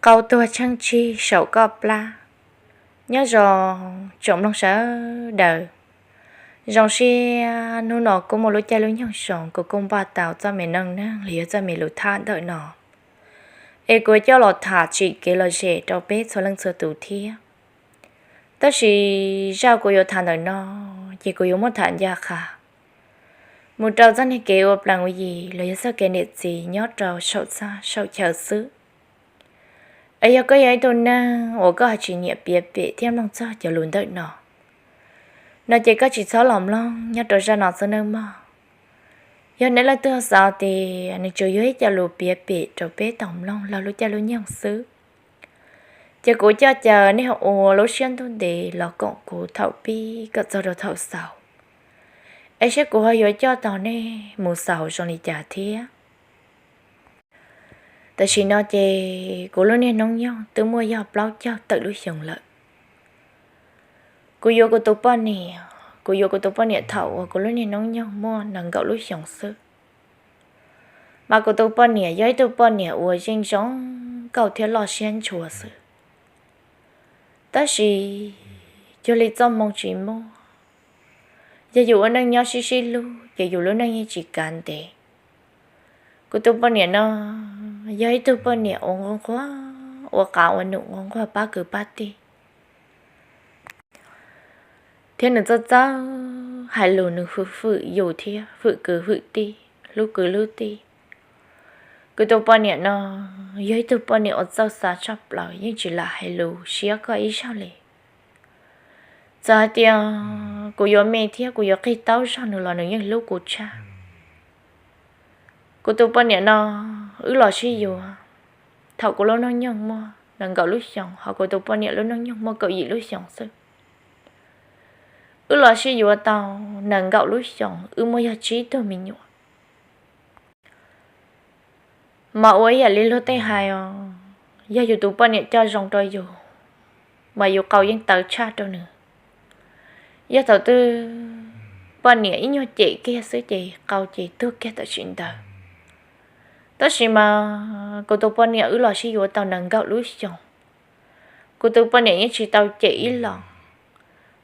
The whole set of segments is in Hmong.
Qau tuag tsheej tsig saum koj plab. Nyob zoo tsoom mloog sawv daws. Zoo siab hnub no kuj muaj lub caij lub nyoog zoo kuv kuj npaj tau txoj me neej neeg los yog txoj me lus thaj ntawm no, es kuv coj los tham tsim kev lom zem rau peb txhua leej txhua tus thiab. Tab sis zaj kuv yuav tham ntawm no ces kuv yuav muab tham ncaj qha mus rau txoj niag kev ua plees ua yi los yog txoj kev niam txiv nyob rau saum txaj saum chaw xwb. Es yog koj yog ib tug neeg uas koj ho tsis nyiam piav pem thiab mloog txog cov lus ntawm no, no ces koj tsis txhob los mloog nyob rau zaj no xwb nawb mog. Yog nej leej twg xav tias nws tsuas yog ib co lus piav pem rau peb tau mloog laug lub caij lub nyoog xwb, ces kuv coj caw nej ua lub siab ntuj ntev los koom kuv thaum pib kom txog rau thaum xaus, es saib kuv ho yuav coj tau nej mus xaus zoo li cas thiab. Tam sim no ces kuv lub niag hnub nyoog twb muaj yog plaub caug tawm lub xyoos lawm. Kuv yuav kuv tus poj niam, kuv yuav kuv tus poj niam thaum uas kuv lub niag hnub nyoog muaj nees nkaum lub xyoos xwb. Mas kuv tus poj niam yog ib tug poj niam uas yeej zoo nkauj thiab loj siab ntshua xwb. Tab sis cuag li txoj hmoo tsis muaj, yog yus ua neej nyob sib sib hlub ces yus lub neej yeej tsis kav ntev. Kuv tus poj niam no yog ib tug poj niam uas nquag nquag, ua qav ua num nquag nquag pab kwv pab tij, thiab nws txawj txawj hais lus, nws hwm hwm yus thiab hwm kwv hwm tij, hlub kwv hlub tij. Kuv tus poj niam no yog ib tug poj niam uas txawj xav tshaj plaws, yeej tsis lam hais lus siab koj ib zaug li. Txawm hais tias kuv yuav me thiab kuv yuav qig tau zog nws los nws yeej hlub kuv tshaj. Kuv tus poj niam no wb los sib yuav thaum kuv lub hnub nyoog muaj nees nkaum lub xyoos, ho kuv tus poj niam lub hnub nyoog muaj kaum yim lub xyoos xwb. Wb los sib yuav tau nees nkaum lub xyoos, wb muaj yog tsib tug me nyuam. Mas ua ib yam li luag tej hais os, yog yus tus poj niam coj zoo rau yus, mas yus qau yeej tawv tshaj rau nws. Yog thaum twg poj niam ib nyuag cem kiag xwb ces qau ces tuag kiag tam sim ntawd. Tab sis mas kuv tus poj niam wb los sib yuav tau nees nkaum lub xyoos, kuv tus poj niam yeej tsis tau cem ib los.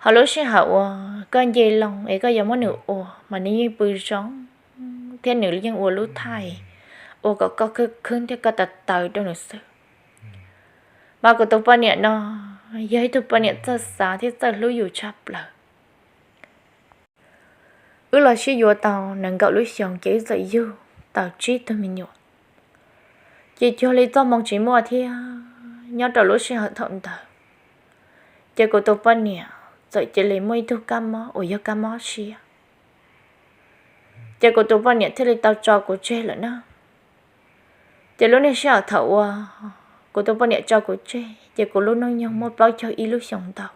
Ho lub sij hawm uas koj nce loo es koj yuav muab nws ua mas nws yeej pw zoo thiab nws yeej ua lub thaij ua kom koj khwb khwb thiab koj tawv tawv rau nws xwb. Mas kuv tus poj niam no yog ib tug poj niam txawj xav thiab txawj hlub yus tshaj plaws. Wb los sib yuav tau nees nkaum lub xyoos ces wb txawm yug tau tsib tug me nyuam. Ces cuag li txoj hmoo tsis muaj thiab nyob rau lub sij hawm thaum ntawd, ces kuv tus poj niam txawm cia li muaj ib tug kab mob uas yog kab mob siab. Ces kuv tus poj niam thiaj li tau tso kuv tseg lawm na. Ces lub niag sij hawm thaum uas kuv tus poj niam tso kuv tseg ces kuv lub hnub nyoog muaj plaub caug ib lub xyoos ntau.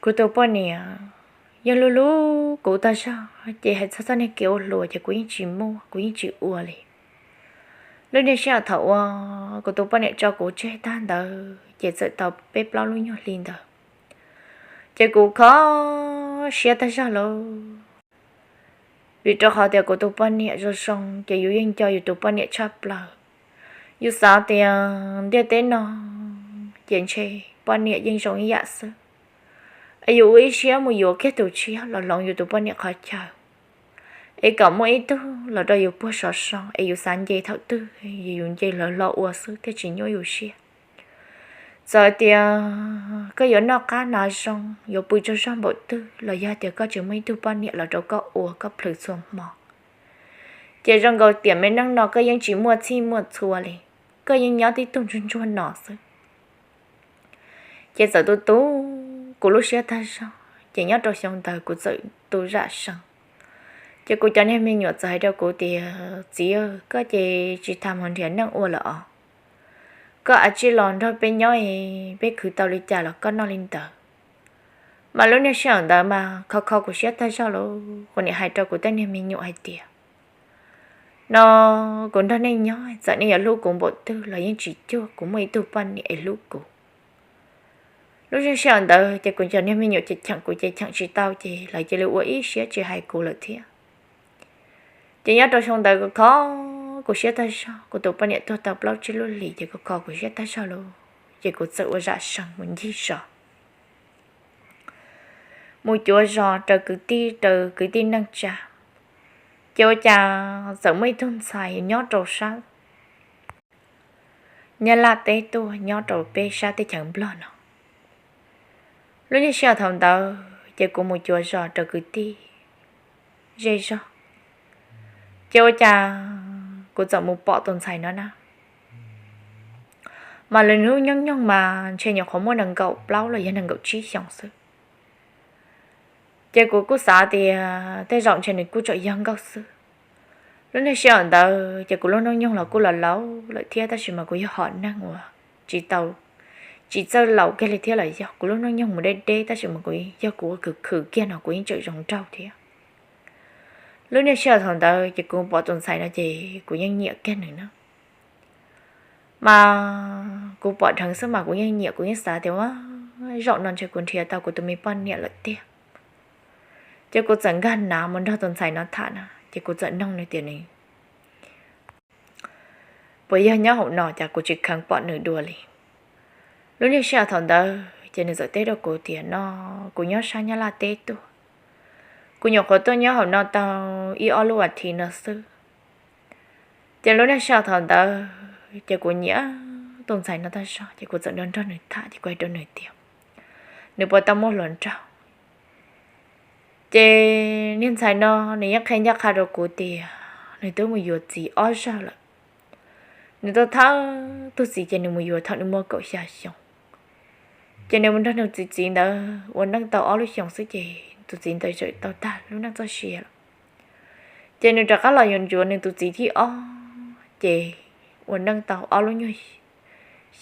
Kuv tus poj niam yeej hlub hlub kuv tag zog, ces hais txog txoj niag kev ua hluas ces kuv yeej tsis muaj, kuv yeej tsis ua li. Lub niag sij hawm thaum uas kuv tus poj niam tso kuv tseg tag ntawd ces txawm tau peb plaub lub nyuag hli ntawd, ces kuv kho siab tag zog lauj. Vim rau qhov tias kuv tus poj niam zoo zoo ces yus yeej nco yus tus poj niam tshaj plaws. Yus xav tias ntiaj teb no ces ntshe poj niam yeej zoo ib yam xwb, es yus ua ib siab mus yuav kiag tus tshiab los hloov yus tus poj niam qhov chaw, es kom muaj ib tug los rau yus puag sov so es yus xav nce thaum twg yus nce los hlo ua xwb thiaj tsis nyuaj yus siab. Txawm tias koj yuav noj qab hnav zoo, yuav pw tsaug zog npaum twg los yog tias koj tsis muaj ib tug poj niam los rau koj ua koj plhws txhua hmo, ces zoo nkaus tiam me neej no koj yeej tsis muaj txhij muaj txhua li, koj yeej nyob tib tug ntsuag ntsuag no xwb. Ces txawm tu tu kuv lub siab tag zog, ces nyob rau xyoo ntawd kuv txawm tu zam seev. Ces kuv cov niag me nyuam txawm hais rau kuv tias, Txiv, koj ces tsis tas mus nrhiav neej ua lawm os. Koj a tsij los nrog peb nyob es peb khwv tau li cas los koj noj li ntawd. Mas lub niag sij hawm ntawd mas kho kho kuv siab tag zog lauj, kuv niam hais rau kuv tej niag me nyuam hais tias, No, kuv nrog nej nyob txawm nej yuav hlub kuv npaum twg los yeej tsis cuag kuv muaj ib tug poj niam es hlub kuv. Lub niag sij hawm ntawd ces kuv cov niag me nyuam ces cheem kuv ces cheem tsis tau ces lawv cia li ua ib siab tsis hais kuv lawm thiab. Ces nyob rau xyoo ntawd kuv kho kuv siab tag zog, kuv tus poj niam tuag tau plaub tsib lub hlis ces kuv kho kuv siab tag zog lauj, ces kuv txawm ua zam sees mus ncig zos, mus cuav zos raws kwv tij, raws kwv tij neej tsa, ces ua cas txawm muaj ib tug ntxhais nyob rau sab Nyab Laj teb tuaj nyob rau peb sab teb chaws Nplog no. Lub niag sij hawm thaum ntawd ces kuv mus cuav zos raws kwv tij zej zog, ces ua cas kuv txawm mus pom tus ntxhais no na, mas lawv lub nyoog nyoog mas ntshe nyuam qhuav muaj nees nkaum plaub los yog nees nkaum tsib xyoos xwb. Ces kuv kuj xav tias tej zaum ntshe nws kuj tseem yog nkauj xwb. Lub niag sij hawm ntawd ces kuv lub hnub nyoog los kuj los laus lawm thiab, tab sis mas kuv yog hom neeg uas tsis tau, tsis txawj laus kiag li thiab los yog kuv lub hnub nyoog mus deb deb, tab sis mas kuv yog kuv ua khwv khwv kiag no kuv yeej tseem zoo nraug thiab. Lub niag sij hawm thaum ntawd ces kuv pom tus ntxhais no ces kuv yeej nyiam kiag nws na. Mas kuv pom dheev xwb mas kuv yeej nyiam, kuv yeej xav tias ua zaum no ntshe kuv nrhiav tau kuv tus me poj niam lawm tiag. Ces kuv txawm nkag nav mus nrog tus ntxhais no tham na, ces kuv txawm noog nws tias nws puas yog nyob hauv no, cas kuv tsis kheev pom nws dua li. Lub niag sij hawm thaum ntawd ces nws txawm teb rau kuv tias no, kuv nyob sab Nyab Laj teb tuaj, kuv nyuam qhuav tuaj nyob hauv no tau ib ob lub as thiv no xwb. Ces lub niag sij hawm thaum ntawd ces kuv nyiam tus ntxhais no tag zog, ces kuv txawm nrog nrog nws tham, ces kuv hais rau nws tias nws puas tau muaj hluas nraug. Ces niag ntxhais no nws yeej qhia ncaj qha rau kuv tias nws twb mus yuav txiv ob zaug lawm. Nws tau thawj tug txiv ces nws mus yuav thaum nws muaj kaum xya xyoo. Ces nws mus nrog nws tus txiv ntawd ua neej tau ob lub xyoos xwb ces tus txiv ntawd txawm tau tag lub neej txoj sia lawm. Ces nws rov qab los yuav ncuav nws tus txiv thib ob, ces ua neej tau ob lub nyuag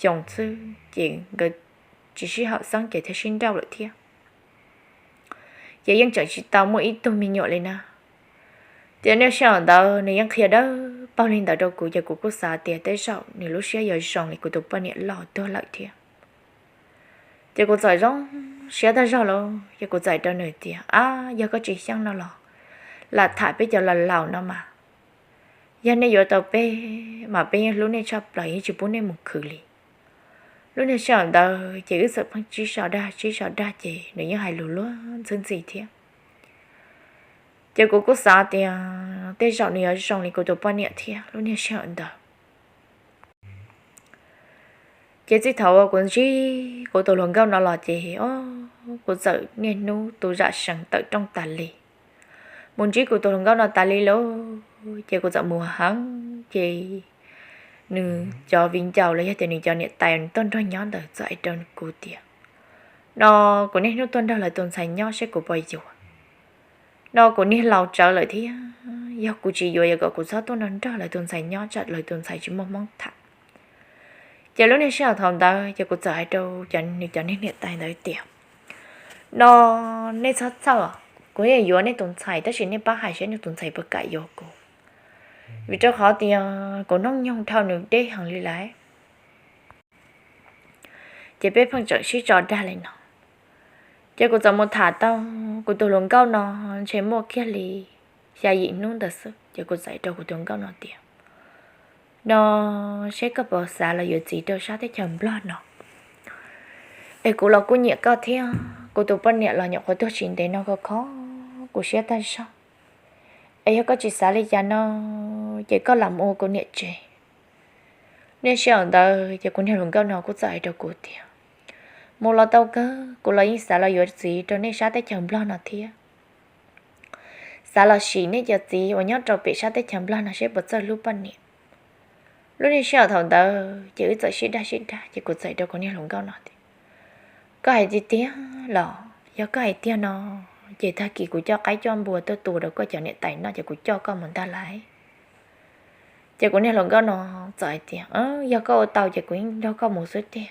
xyoo xwb ces nkawd tsis sib haum xeeb ces thiaj sib nrauj lawm thiab. Ces yeej tseem tsis tau muaj ib tug me nyuam li na. Ces niaj sij hawm ntawd nws yeej qhia dawb paug li ntawd rau kuv, ces kuv kuj xav tias tej zaum nws lub siab yuav zoo li kuv tus poj niam los tuag lawm thiab. Ces kuv txawm zoo siab tag zog lauj, ces kuv txawm hais rau nws tias, ab, yog koj tsis xyeej no los lam tham peb cov laus laus no mas, yog nej yuav tau peb mas peb yeej hlub nej tshaj plaws, yeej tsis pub nej mus khwv li. Lub niag sij hawm ntawd ces wb txawm pheej sib so dag sib so dag ces nws yeej hais lus luag ntxhi ntxhi thiab. Ces kuv kuj xav tias tej zaum nws yuav zoo li kuv tus poj niam thiab lub niag sij hawm ntawd. Ces txij thaum uas kuv ntsib kuv tus hluas nkauj no los ces, o, kuv txawm niaj hnub tu zam sees tawm rooj tas li, mus ntsib kuv tus hluas nkauj no tas li lauj. Ces kuv txawm mus heev ces nws cov viv ncaus los yog tias nws cov niam tais tuaj nrog nyob ntawd txawm hais rau kuv tias, no, kuv niaj hnub tuaj nrog lawv tus ntxhais nyob seb kuv puas yuav. No kuv niag laus tsawv lawm thiab, yog kuv tsis yuav yuav kom kuv txhob tuaj nrog lawv tus ntxhais nyob tsam lawv tus ntxhais tsis muaj hmoob tham. Ces lub niag sij hawm thaum ntawd ces kuv txawm hais rau nws cov niag niam tais ntawd tias, no, nej txhob txhawj, kuv yuav nej tus ntxhais tab sis nej pab hais seb nej tus ntxhais puas kam yuav kuv, vim rau qhov tias kuv hnub nyoog dhau nws deb heev li lawm. Ces peb pheej tseem sib tso dag li no. Ces kuv txawm mus tham tau kuv tus hluas nkauj no ntshe muaj kiag li xya yim hnub ntawd xwb, ces kuv txawm hais rau kuv tus hluas nkauj no tias, no, seb koj puas xav los yuav txiv rau sab teb chaws Nplog no, es kuv los kuj nyiam koj thiab, kuv tus poj niam los nyuam qhuav tuag tsis ntev no, kho kho kuv siab tag zog. Es yog koj tsis xav li cas no ces koj lam mus ua kuv niam tsev. Niaj sij hawm ntawd ces kuv niag hluas nkauj no kuj txawm hais rau kuv tias, mus los tau kawg, kuv los yeej xav los yuav txiv rau nej sab teb chaws Nplog no thiab. Xav los sim nej cov txiv uas nyob rau pem sab teb chaws Nplog no seb puas txawj hlub poj niam. Lub niag sij hawm thaum ntawd ces wb txawm sib dag sib dag ces kuv txawm hais rau kuv niag hluas nkauj no tias, koj hais tiag tiag los? Yog koj hais tiag no ces tag kis kuv coj qaib coj npua tuaj tua rau koj cov niam tais noj ces kuv coj koj mus ntag lauj. Ces kuv niag hluas nkauj no txawm hais tias, yog koj ua tau ces kuv yeej nrog koj mus xwb tiag.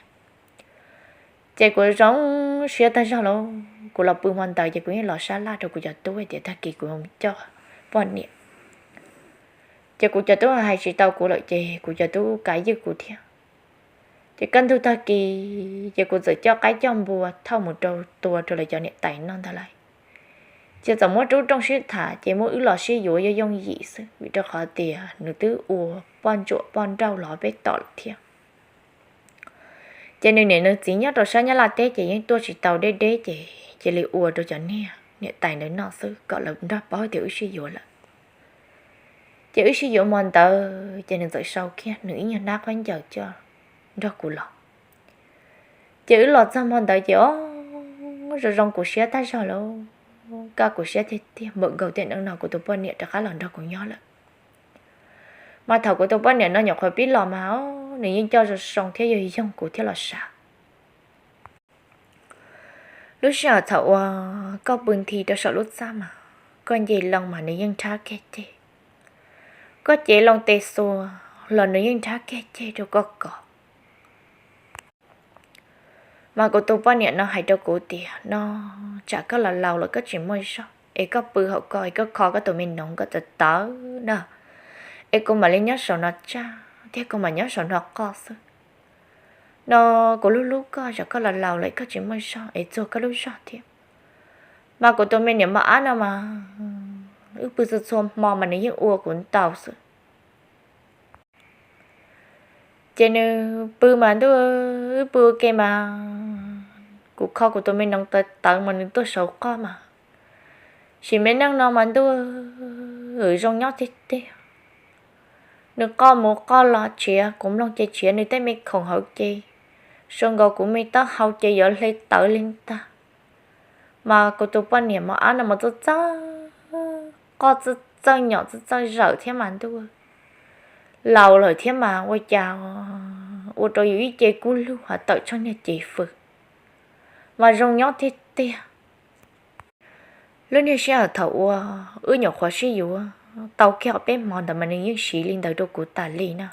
Ces kuv zoo siab tag zog lauj, kuv los pw hmo ntawd ces kuv yeej los sab laj rau kuv cov tub hais tias tag kis kuv coj poj niam. Ces kuv cov tub hais tsis tau kuv lawm ces kuv cov tub kav ywj kuv thiab. Ces kaj ntug tag kis ces kuv txawm coj qaib coj npua thauj mus rau tua rau lawv cov niam tais noj ntag lauj. Ces txawm muab rub rooj sib tham ces muab wb los sib yuav yooj yooj yim xwb, vim rau qhov tias nws twb ua poj ntsuam poj nrauj los peb tom lawm thiab. Ces nws niam nws txiv nyob rau sab Nyab Laj teb ces yeej tuaj tsis tau deb deb, ces cia li ua rau cov niag niam tais ntawd noj xwb kom lawv nrog paub tias wb sib yuav lawm. Ces wb sib yuav hmo ntawd ces nws txawm sau kiag nws ib nyuag hnab khaub ncaws coj nrog kuv los. Ces wb los txog hmo ntawd ces o, zoo zoo kuv siab tag zog lauj, kaj kuv siab tiag tiag, npaum nkaus tiam neej no kuv tus poj niam rov qab los nrog kuv nyob lawm. Mas thaum kuv tus poj niam no nyuam qhuav pib los mas o, nws yeej coj zoo zoo thiab yog yoog kuv thiab los sav. Lub sij hawm thaum uas koj pw nthi rau saum lub txaj mas koj nce loo mas nws yeej nrhab kiag ceg, koj cev loo tes xuas los nws yeej nrhab kiag ceg rau koj kov. Mas kuv tus poj niam no hais rau kuv tias no, tsam koj los laus lawm koj tsis muaj zog es koj pw hauv ko es koj kho koj tus me noov kom tawv tawv na, es kuv mam li nyob saum no tsaj thiab kuv mam nyob saum no qoj xwb. No kuv hlub hlub koj, tsam koj los laus lawm koj tsis muaj zog es txuag koj lub zog thiab. Mas kuv tus me niam mos ab no mas wb pw txhua txhua hmo mas nws yeej ua kuv ntau xwb. Ces nws pw mas ntuj, wb pw ua ke mas kuv kho kuv tus me noov tawv tawv mas nws tuaj saum qoj mas sim me neej no mas ntuj, zoo nyob tiag tiag. Nws qoj mus qoj los tshiav kuv mloog ces tshiav nws tej me khoom hauv ces zoo nkaus kuv me taub hau ces yuav hle tawv li ntag. Mas kuv tus poj niam mos ab no mas txawj txawj qoj, txawj txawj nyom, txawj txawj zawm thiab mas ntuj, laus lawm thiab mas ua cas ua rau yus ib ce kub lug hos tawm tsheej niag cev fws, mas zoo nyob tiag tiag. Lub niag sij hawm thaum uas wb nyuam qhuav sib yuav tau kiag ob peb hmo ntawd mas nws yeej siv li ntawd rau kuv tas li na.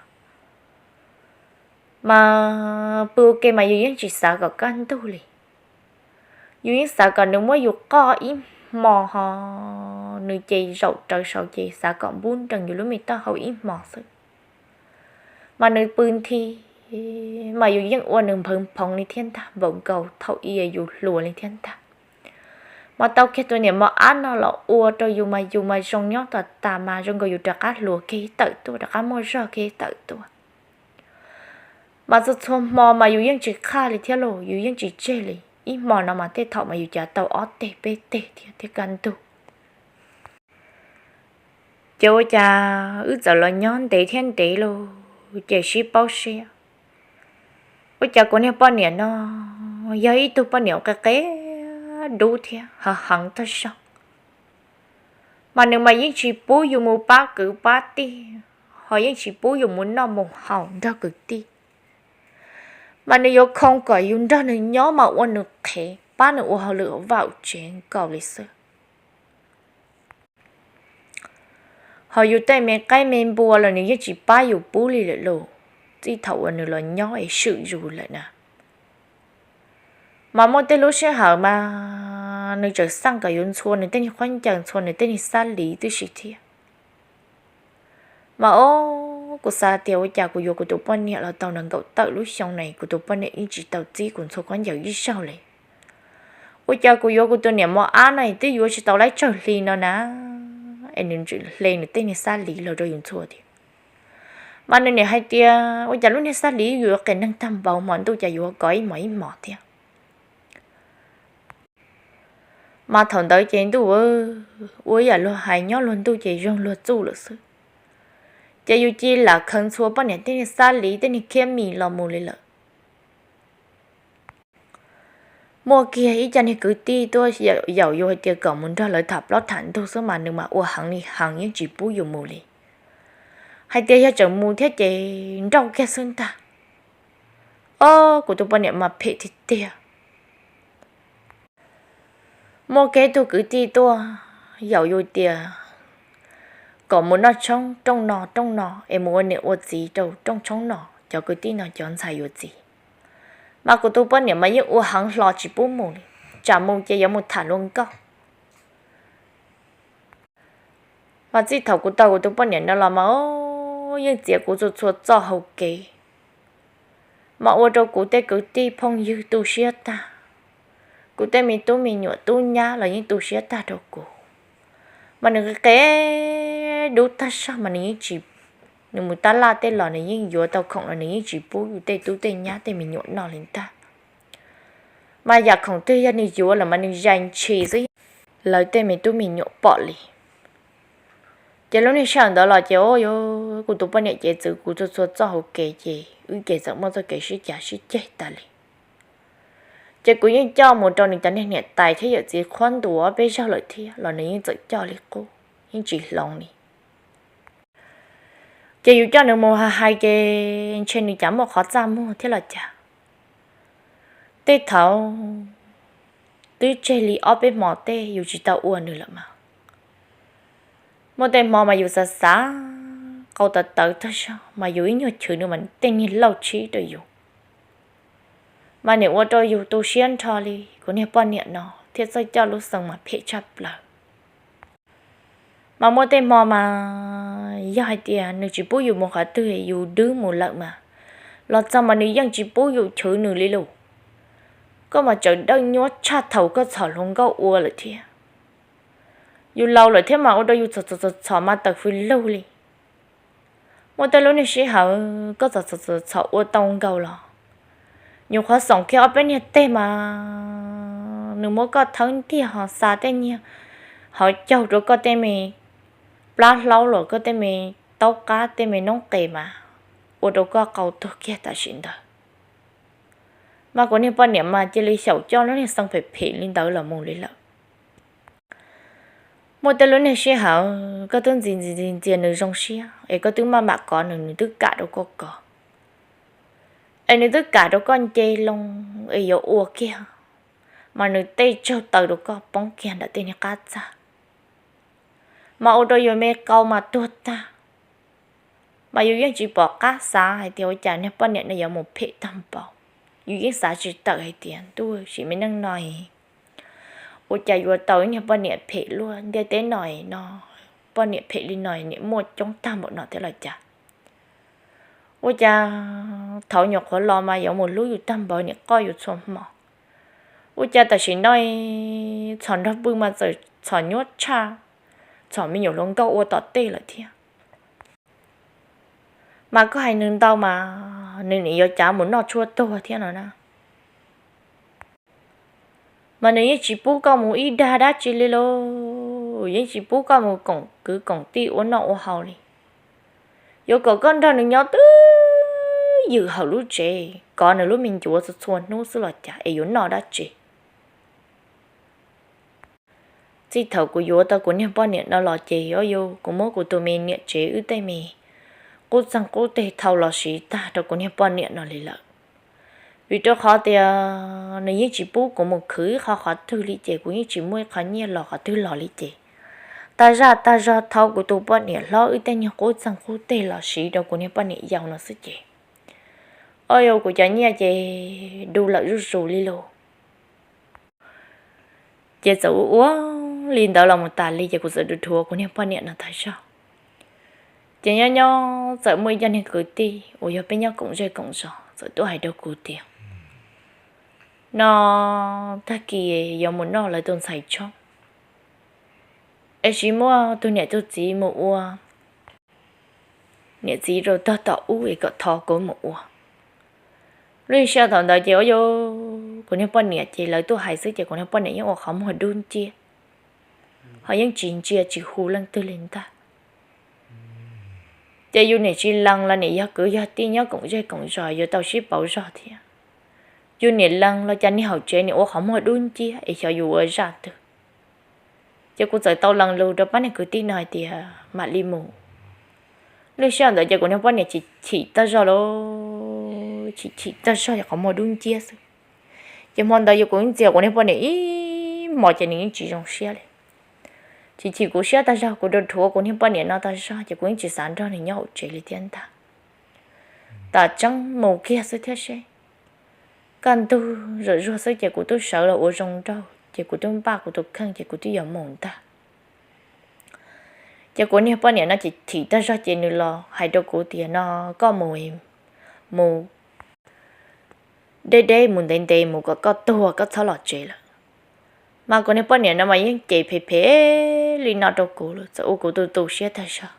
Mas pw ua ke mas yus yeej tsis xav kom kaj ntug li. Yus yeej xav kom nws muab yus qoj ib hmo ho nws ces zaum rawv saud ces xav kom npub nrees yus lub me taub hau ib hmo xwb. Mas nws pw nthi mas yus yeej ua nws nphawv phoov li thiab ntag, npaum nkaus thaum ub yus hluas li thiab ntag. Mas tau kiag tus niam mos ab no los ua rau yus mas yus mas zoo nyob tas tas mas zoo nkaus yus rov qab hluas kiag ib tawm tuaj, rov qab muaj zog kiag ib tawm tuaj. Mas txhua txhua hmo mas yus yeej tsis qhaj li thiab los yus yeej tsis tseg li. Ib hmo no mas tej thaum mas yus cav tau ob teg peb teg thiab thiab kaj ntug. Ces ua cas wb txawm los nyob ntev thiab ntev los ces sib paub siab. Ua cas kuv niag poj niam no yog ib tug poj niam qe qe dub thiab ho heev tag zog. Mas nws mas yeej tsis pub yus mus pab kwv pab tij, ho yeej tsis pub yus mus noj mus haus nrog kwv tij. Mas nws yuav khoo kom yus nrog nws nyob mas ua nws qhev, pab nws ua hauj lwm vaum tsev nkaus li xwb. Ho yus tej me qaib me npua los nws yeej tsis pab yus pub li lawm los, txij thaum uas nws los nyob es swm yus lawm na. Mas muaj tej lub sij hawm mas nws tseem xaj kom yus ntxhua nws tej niag khaub ncaws, ntxhua nws tej niag xab liv tib si thiab. Mas o, kuv xav tias ua cas kuv yuav kuv tus poj niam los tau nees nkaum tawm lub xyoo no kuv tus poj niam yeej tsis tau txib kuv ntxhua khaub ncaws ib zaug li. Ua cas kuv yuav kuv tus niam mos ab no twb yuav tsis tau laib tsawg hli no na, es nws tseem hle nws tej niag xab liv los rau yus ntxhua tiag. Mas nws niam hais tias ua cas lub niag xab liv yuav qias neeg tag npaum hmo ntuj cas yuav kov ib hmos ib hmos thiab. Mas thaum ntawd ces ntuj ua ib yam luag hais nyob luag ntuj ces zoo luag txuj lawm xwb. Ces yus cia li lam khaws ntxhua poj niam tej niag xab liv tej niag khiab mis los mus li lawm. Muaj kiag ib co niag kwv tij tuaj yaum yus hais tias kom mus nrog lawv tham plaub tham ntug xwb mas nws mas ua heev li heev yeej tsis pub yus mus li. Hais tias yog tseem mus thiab ces nrauj kiag xwb ntag. Ob, kuv tus poj niam mas phem tiag tiag. Muaj kiag ib tug kwv tij tuaj yaum yus tias kom mus noj tshoob rooj no rooj no es mus ua niam ua txiv rau rooj tshoob no, cov kwv tij no cov ntxhais yuav txiv. Mas kuv tus poj niam mas yeej ua heev hlo tsis pub mus li, tsam mus ces yuav mus tham luag nkauj. Mas txij thaum kuv tau kuv tus poj niam no los mas yeej txiav kuv txhua txhua txoj hau kev, mas ua rau kuv tej kwv tij phooj ywg tu siab tag. Kuv tej me tub me nyuam tub nyab los yeej tu siab tag rau kuv. Mas nws qe dub tag zog mas nws yeej tsis, nws mus tab laj tej los nws yeej yuav tau khoom los nws yeej tsis pub yus tej tub tej nyab tej me nyuam noj li ntag. Mas yam khoom twg yog nws yuav lawm mas nws zais ntshis xwb, lawv tej me tub me nyuam pom li. Ces lub niag sij hawm ntawd los ces ua yuav kuv tus poj niam ces txwv kuv txhua txhua txoj hauv kev ces wb ces txawm muaj txoj kev sib cav sib ceg tas li. Ces kuv yeej coj mus rau nws cov niag niam tais thiab yawm txiv qhuab ntuas peb zaug lawm thiab los nws yeej txawm coj li qub, yeej tsis hloov li. Ces yus coj nws mus hais hais ces ntshe nws cas muaj qhov txaj muag thiab los cas. Tej thaum twb tseg li ob peb hmo tej yus tsis tau ua nws lawm mas, muaj tej hmo mas yus xav xav qau tawv tawv tag zog mas yus ib nyuag chwv nws mas tej niag lauj tshib rau yus, mas nim ua rau yus tu siab nrho li. Kuv niag poj niam no thiaj txawj coj lub xeev mas phem tshaj plaws. Mas muaj tej hmo mas yog hais tias nws tsis pub yus mus qhov twg yus dwb mus lawm mas, los txog mas nws yeej tsis pub yus chwv nws li lus. Koj mas tsawm dawb nyuab tshaj thaum koj txhom hluas nkauj ua lawm thiab. Yus laus lawm thiab mas ua rau yus txhom txhom txhom mas tawm fws lug li. Muaj tej lub niag sij hawm koj txhom txhom txhom ua tau nkaus los, nyuam qhuav xoom kiag ob peb niag teg mas nws muab koj thawb ntiag ho xa tej niag, ho caug rau koj tej me plab hlaub los koj tej me taub qab tej me noob qes mas ua rau koj qau tuag kiag tam sim ntawd. Mas kuv niag poj niam mas cia li xyaum coj lub niag xeev phem phem li ntawd los mus li lawm. Muaj tej lub niag sij hawm koj twb ntxias ntxias ntxias ntxias nws zoo siab es koj twb maj mam kov nws, nws twb kam rau koj kov, es nws twb kam rau koj nce loo es yuav ua kiag, mas nws tej tsaug taw rau koj poob kiag ntawm tej niag qab txaj, mas ua rau yus me qau mas tuag tag. Mas yus yeej tsis pom qab xav hais tias ua cas niag poj niam no yuav mus phem tag npaum. Yus yeej xav tsis tawm hais tias ntuj, sim me neej no ua cas yuav tau ib niag poj niam phem luaj ntiaj teb no no, poj niam phem li no niam muaj coob tag npaum no thiab los cas. Ua cas thaum nyuam qhuav los mas yuav mus hlub yus tag npaum, niam qoj yus txhua hmo. Ua cas tam sim no txhom nrog pw mas txawm txhom nyuab tshaj, txhom me nyuam hluas nkauj ua tom tej lawm thiab. Mas koj hais nws ntau mas nws nim yuav cav mus noj tshuaj tuag thiab no na. Mas nws yeej tsis pub koj mus ib dag dab tsi li lauj, yeej tsis pub koj mus koom kwv koom tij ua noj ua haus li. Yuav kom koj nrog nws nyob twj ywm hauv lub tsev, kov nws lub me ncuav txhua txhua hnub xwb los cas es yuav noj dab tsi. Txij thaum kuv yuav tau kuv niag poj niam no los ces o yus kuv muab kuv tus me niam tsev wb tej me qub txeeg qub teg thau los siv tag rau kuv niag poj niam no li lawm. Vim rau qhov tias nws yeej tsis pub kuv mus khwv ib qho qhov twg li ces kuv yeej tsis muaj ib qho nyiaj los qhov twg los li ces tag zaj tag zog thau kuv tus poj niam hlob wb tej niag qub txeeg qub teg los siv rau kuv niag poj niam yau no xwb ces o yus kuv cov nyiaj ces du lawm zuj zus li lauj. Ces txawm ua ua li ntawd los mus tas li ces kuv txawm dhuav kuv niag poj niam no tag zog. Ces nyob nyob txawm muaj ib co niag kwv tij uas yog peb nyob koom zej koom zos txawm tuaj hais rau kuv tias, no tag kis yuav mus noj lawv tus ntxhais tshoob es sis muaj tus niam tus txiv mus ua niam txiv rau tog tom ub es kom thov kuv mus ua. Lub sij hawm thaum ntawd ces o yus kuv niag poj niam ces lawv tuaj hais xwb ces kuv niag poj niam yeej ua qhov muag dub nciab, ho yeej tsis ntsia tsis hu leej twg li ntag. Ces yus niam tsis lees los niam yog kwv yog tij nyob koom zej koom zos yuav tau sib pauv zog thiab. Yus niam lees los cas niag hauv tsev niam ua qhov muag dub nciab es xyov yus ua zaj twg. Ces kuv txawm tau lees lus rau pab niag kwv tij no hais tias mam li mus. Lub sij hawm ntawd ces kuv niag poj niam chim chim tag zog lauj, chim chim tag zog yog qhov muag dub nciab xwb. Ces hmo ntawd yog kuv ntxias kuv niag poj niam ib hmos ces nws yeej tsis zoo siab li. Chim chim kuv siab tag zog kuv rau rhuav kuv niag poj niam no tag zog ces kuv yeej tsis xav nrog nws nyob hauv tsev li thiab ntag. Tam tseeb mus kiag xwb thiab seb. Kaj ntug zam zuag xwb ces kuv twb sawv los ua zoo nraug ces kuv twb npaj kuv tus kheej ces kuv twb yuav mus ntag. Ces kuv niag poj niam no chim chim tag zog ces nws los hais rau kuv tias no koj mus, mus deb deb mus ntev ntev mus kom koj tuag koj txhob los tsev lawm. Mas kuv niag poj niam no mas yeej cem phem phem li no rau kuv lawm, txawm ua kuv tu tu siab tag zog.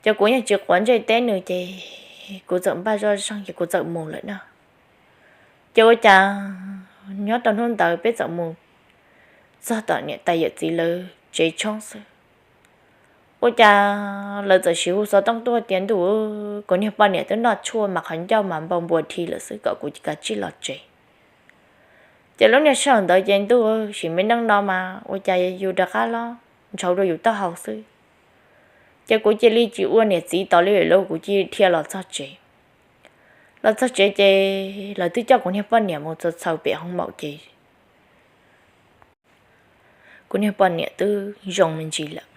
Ces kuv yeej tsis quav ntsej teb nws ces kuv txawm npaj zoj zeeg ces kuv txawm mus lawm na. Ces ua cas nyob rau hnub ntawd peb txawm mus txog tom niam tais yawm txiv lawv tsev tshoob xwb, ua cas lawv txawm siv hu xov tooj tuaj tias, Ntuj, kuv niag poj niam twb noj tshuaj mas qhov ncauj mas npau npua dhi lawm xwb, kom kuv kav tsij los tsev. Ces lub niag sij hawm ntawd ces ntuj, sim me neej no mas ua cas yus rov qab los ntshauv rau yus taub hau xwb. Ces kuv cia li tsis ua niam txiv tos li lawm, kuv cia li dhia los txog tsev. Los txog tsev ces lawv twb coj kuv niag poj niam mus txaus txhaws pem hoo maum ces kuv niag poj niam twb zoo me ntsis lawm.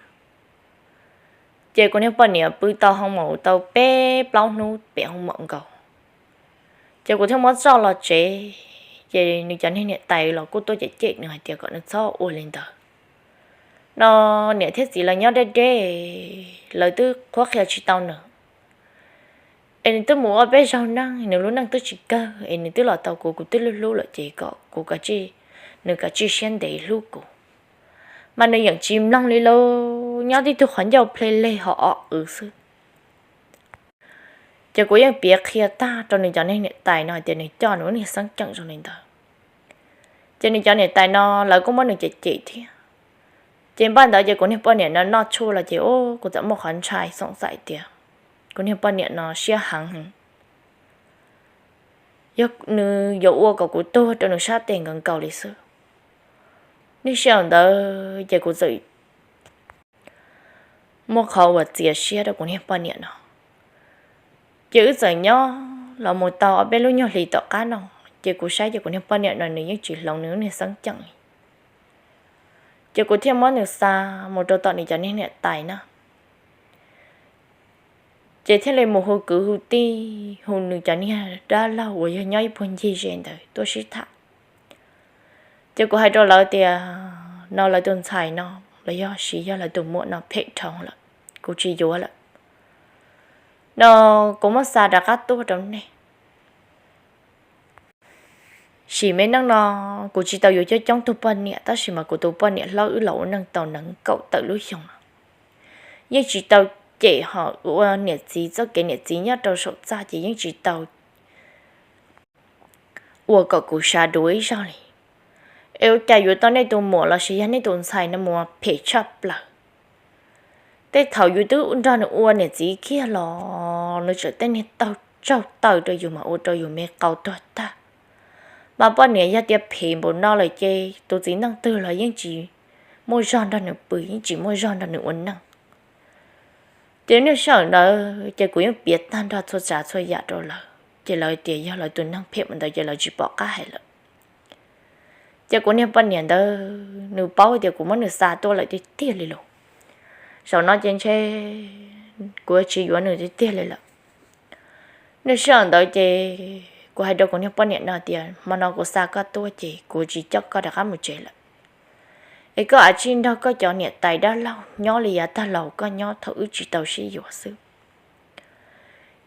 Ces kuv niag poj niam pw tau hoo maum tau peb plaub hnub pem hoo maum nkaus, ces kuv thiaj muab coj los tsev. Ces nws cov niag niam tais los kuj tuaj cem cem nws hais tias kom nws txhob ua li ntawd no, niam thiab txiv lawv nyob deb deb, lawv twb qhuab qhia tsis tau nws. Es nws twb mus ua peb zaug neej, nws lub neej twb tsis kawg, es nws twb los tau kuv, kuv twb hlub hlub lawm ces kom kuv, nws kav tsij siab ntev hlub kuv. Mas nws yeej tsis mloog li lauj, nyob tib tug qhov ncauj ple leg ho o w xwb. Ces kuv yeej piav qhia tag rau nws cov niag niam tais no tias nws coj nws lub niag xeeb ceem zoo li ntawd. Ces nws cov niam tais no lawv kuj muab nws cem cem thiab. Ces npaj ntawd ces kuv niag poj niam no noj tshuaj los ces kuv txawm muaj qhov ntshai xoom xaim tias kuv niag poj niam no siab heev, yog nws yuav ua kom kuv tuag rau nws sab tes nkaus nkaus li xwb. Niaj sij hawm ntawd ces kuv txawm muaj qhov uas txias siab rau kuv niag poj niam no. Ces wb txawm nyob los mus tau ob peb lub nyuag hlis tom qab no, ces kuv saib ces kuv niag poj niam no nws yeej tsis hloov nws lub niag xeeb ceem li. Ces kuv thiaj muab nws xa mus rau tom nws cov niag niam tais na. Ces thiaj li mus hu kwv hu tij, hu nws cov niag dab laug uas yog nyob ib puag ncig ze ntawd tuaj sib tham. Ces kuv hais rau lawv tias no lawv tus ntxhais no los yog sis yog lawv tus muam no phem dhau lawm, kuv tsis yuav lawm no, kuv muab xa rov qab tuaj rau nej. Sim me neej no kuv tsis tau yuav coob coob tug poj niam, tab sis mas kuv tus poj niam hlob wb los ua neej tau nees nkaum tawm lub xyoo no, yeej tsis tau cem ho ua niam txiv txoj kev niam txiv nyob rau saum txaj ces yeej tsis tau ua kom kuv sab duav ib zaug li. Es ua cas yuav tau nej tus muam los sis yog nej tus ntxhais no mus phem tshaj plaws. Tej thaum yus twb nrog nws ua niam txiv kiag los nws tseem tej niag taug tsaug taw rau yus mas ua rau yus me qau tuag tag. Mas poj niam yog tias phem npaum no lawm ces tus txiv neej twg los yeej tsis muaj zog nrog nws pw, yeej tsis muaj zog nrog nws ua neej. Ces niaj sij hawm ntawd ces kuv yeej piav tag nrho txhua tsav txhua yam rau lawv, ces lawv tias yog lawv tus neeg phem ua ntawd ces lawv tsis pom qab hais lawm. Ces kuv niag poj niam ntawd nws paub tias kuv muab nws xa tuaj lawm tiag tiag li lauj. Zaum no ces ntshe kuv tsis yuav nws tiag tiag li lawm. Niaj sij hawm ntawd ces kuv hais rau kuv niag poj niam no tias hmo no kuv xa koj tuaj ces kuv tsis coj koj rov qab mus tsev lawm. Es koj ua tsis nrog koj cov niam tais dab laug nyob li yav tag los koj nyob thaum wb tsis tau sib yuav xwb.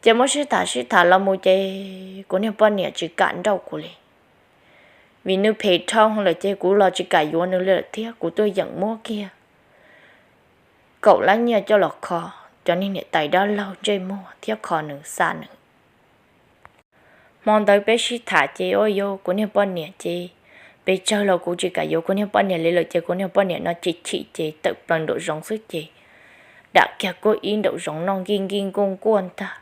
Ces muab sib tham sib tham los mus ces kuv niag poj niam tsis kam nrauj kuv li. Vim nws phem dhau lawm ces kuv los tsis kam yuav nws li lawm thiab kuv tuaj yeem muab kiag kaum lab nyiaj coj los kho cov niag niam tais dab laug ntsej muag thiab kho nws xa nws. Hmo ntawd peb sib tham ces ua yog kuv niag poj niam ces pes tsawg los kuv tsis kam yuav kuv niag poj niam li lawm ces kuv niag poj niam no chim chim ces tawm plaws nraum zoov xwb ces dam kiag kuj ib nraum zoov noj nkij nkij nkuj nkuaj ntag.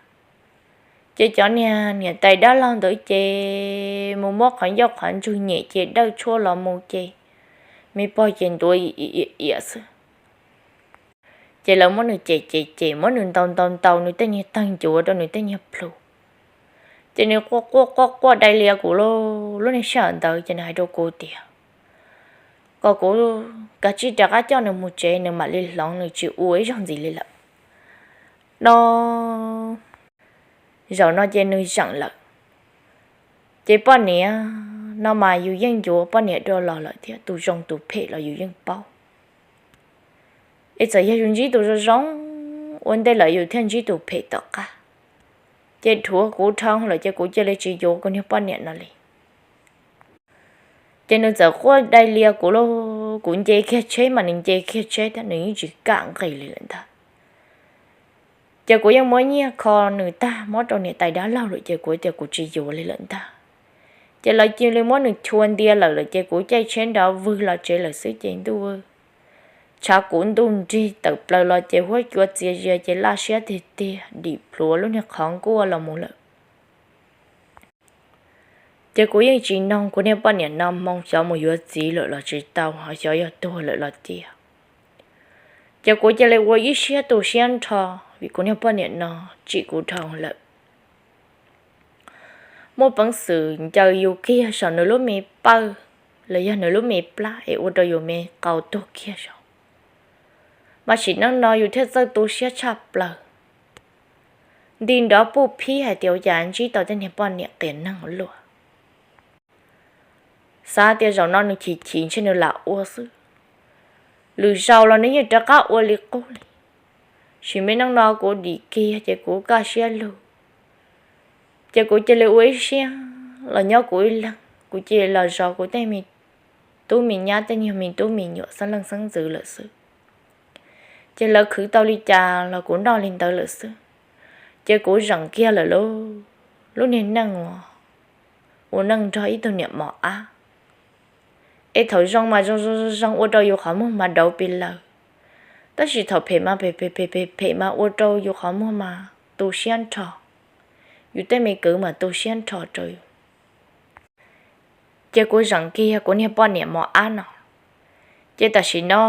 Ces cov niag niam tais dab laug ntawd ces mus muab qhov ncauj qhov ntswg nyem ces dawj tshuaj los mus ces me pog ces ntuav iam iam xwb. Ces lawv muab nws cem cem cem, muab nws ntaus ntaus ntaus nws tej niag tawg ncuav rau nws tej niag plhu. Ces nws quaj quaj quaj quaj dai lias kuv lub niag sij hawm ntawd ces nws hais rau kuv tias kom kuv kav tsij rov qab coj nws mus tsev, nws mam li hloov, nws tsis ua ib zaug ntxiv li lawm no. Zaum no ces nws zeem lawm. Ces poj niam no mas yus yeej yuav poj niam dua los lawm thiab, tus zoo tus phem los yus yeej paub. Es txawm yog yus ntsib tus zoo zoo, ua ntej lawm yus thiaj ntsib tus phem tom qab. Ces dhuav kuv dhau lawm ces kuv cia li tsis yuav kuv niag poj niam no li. Ces nws txawm quaj dai lias kuv lauj, kuv nce kiag tsheb mas nws nce kiag tsheb thiab nws yeej tsis kam nqis li lawm ntag. Ces kuv yeej muab nyiaj kho nws tag muab rau niam tais dab laug lawm ces kuv tias kuv tsis yuav li lawm ntag. Ces lawv cia li muab nws chua ntia lawm lawm ces kuv caij tsheb nrov vwg los tsev lawm xwb ces ntuj, tshav kuv ntuj nrig tawm plaws los ces huab cua txias zias ces laj siab tiag tiag dim plhuav lub niag qhov nkuaj los mus lawm. Ces kuv yeej tsis noog kuv niag poj niam no hmoo xyov mus yuav txiv lawm los tsis tau ho xyov yog tuag lawm los cia. Ces kuv cia li ua ib siab tu siab nrho, vim kuv niag poj niam no tsim kuv dhau lawm. Muaj peev xwm ncaws yus kiag saum nws lub me pawj los yog nws lub me plab es ua rau yus me qau tuag kiag saud. Mas sim neej no yus thiaj txawj tu siab tshaj plaws. Nti nrov puj phib hais tias ua cas ntsib tau tej niag poj niam qias neeg ua luaj. Xav tias zaum no nws chim chim ntshe nws lam ua xwb, lwm zaus los nws yeej rov qab ua li qub li. Sim neej no kuv dim kiag ces kuv kaj siab lug. Ces kuv cia li ua ib siab los nyob kuv ib leeg, kuv cia li los zov kuv tej me tub me nyab tej nyuag me tub me nyuam xeeb leej xeeb ntxwv lawm xwb. Ces lawv khwv tau li cas los kuv noj li ntawd lawm xwb. Ces kuv zeem kiag lawm lub niag neej uas ua neej nrog ib tug niam mos ab. Es thaum zoo mas zoo zoo zoo ua rau yus qhov muag mas dauv pes lawg, tab sis thaum phem mas phem phem phem phem mas ua rau yus qhov muag mas tu siab nrho, yus tej me kwv mas tu siab nrho rau yus. Ces kuv zeem kiag kuv niag poj niam mos ab no. Ces tam sim no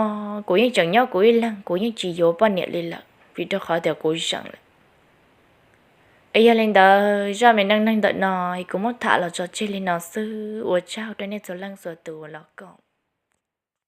kuv yeej tseem nyob kuv ib leeg, kuv yeej tsis yuav poj niam li lawm vim rau qhov tias kuv zeem lawm. Es yog li ntawd zaj me neej neeg ntawm no es kuv muab tham los tso tseg li no xwb, ua tsaug rau nej txhua leej txhua tus uas los koom.